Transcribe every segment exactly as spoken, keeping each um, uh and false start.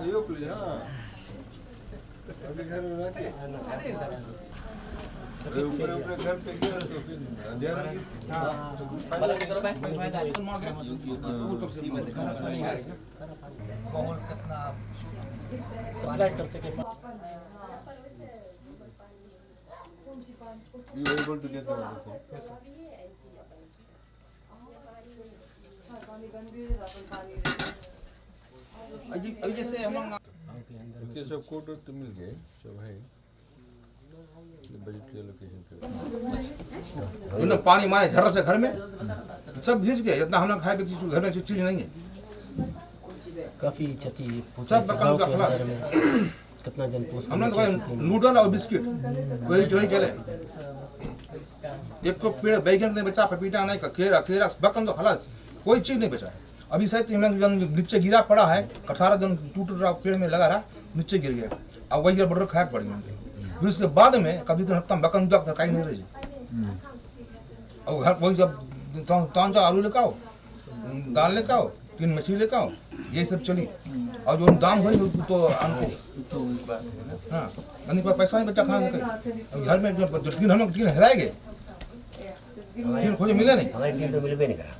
ये ऊपर, हाँ। अभी घर में रखे। अरे, ऊपर, ऊपर घर पे गया तो फिर अंधेरा हो गया। हाँ। तो कुछ फायदा नहीं। माहौल कितना आप सप्लाई कर सके। You able to get the water from? अभी, अभी जैसे हम लोग ओके, सब कोड तो मिल गए, सब है। ये बजट की एलोकेशन के। उन्हें पानी मारे घर से घर में, सब भीज गए। इतना हम लोग खाए भी चीज, घर में चीज नहीं है। काफी क्षति पहुंची सब है। बकन गांव का के खलास। अंदर में कितना जन पोस्ट हम लोग करने की स्थिति में। नूडल और बिस्किट, वही जो ही करे। एक तो पेड़ बैगन नहीं बचा, पपीता नहीं, केरा, केरा, बकन तो खलास, कोई चीज नहीं बचा। अभी शायद हम लोग जन नीचे गिरा पड़ा है, कठारा जन टूट रहा, पेड़ में लगा रहा, नीचे गिर गया। अब वही बॉर्डर खाक पड़ गया। फिर उसके बाद में कभी तो हफ्ता में बकन दुआ तरकारी नहीं रही। और घर वही जब तान-, तान जा आलू लेकर आओ, दाल लेकर आओ, तीन मछली लेकर आओ, यही सब चली। और जो दाम हुई, वो तो आन को। हाँ, यानी पर पैसा नहीं बचा खाने का। अब घर में जो, जो तीन हम लोग तीन हेराए गए, तीन खोजे मिले नहीं। हमारे तीन तो मिलबे नहीं करा।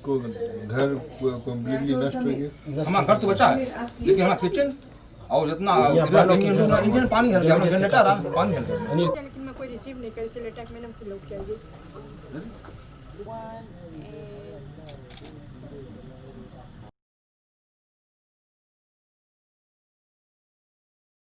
को घर पूरा कंप्लीटली नष्ट हो गया। हमारा घर तो बचा है, लेकिन हमारा किचन और जितना यहाँ इधर बालों की इंजन, घर। इंजन पानी हर गया, हमारा जनरेटर आ, पानी हर गया। अनिल। लेकिन मैं कोई रिसीव नहीं कर, इसलिए टैग मैंने आपको लॉक किया, यस।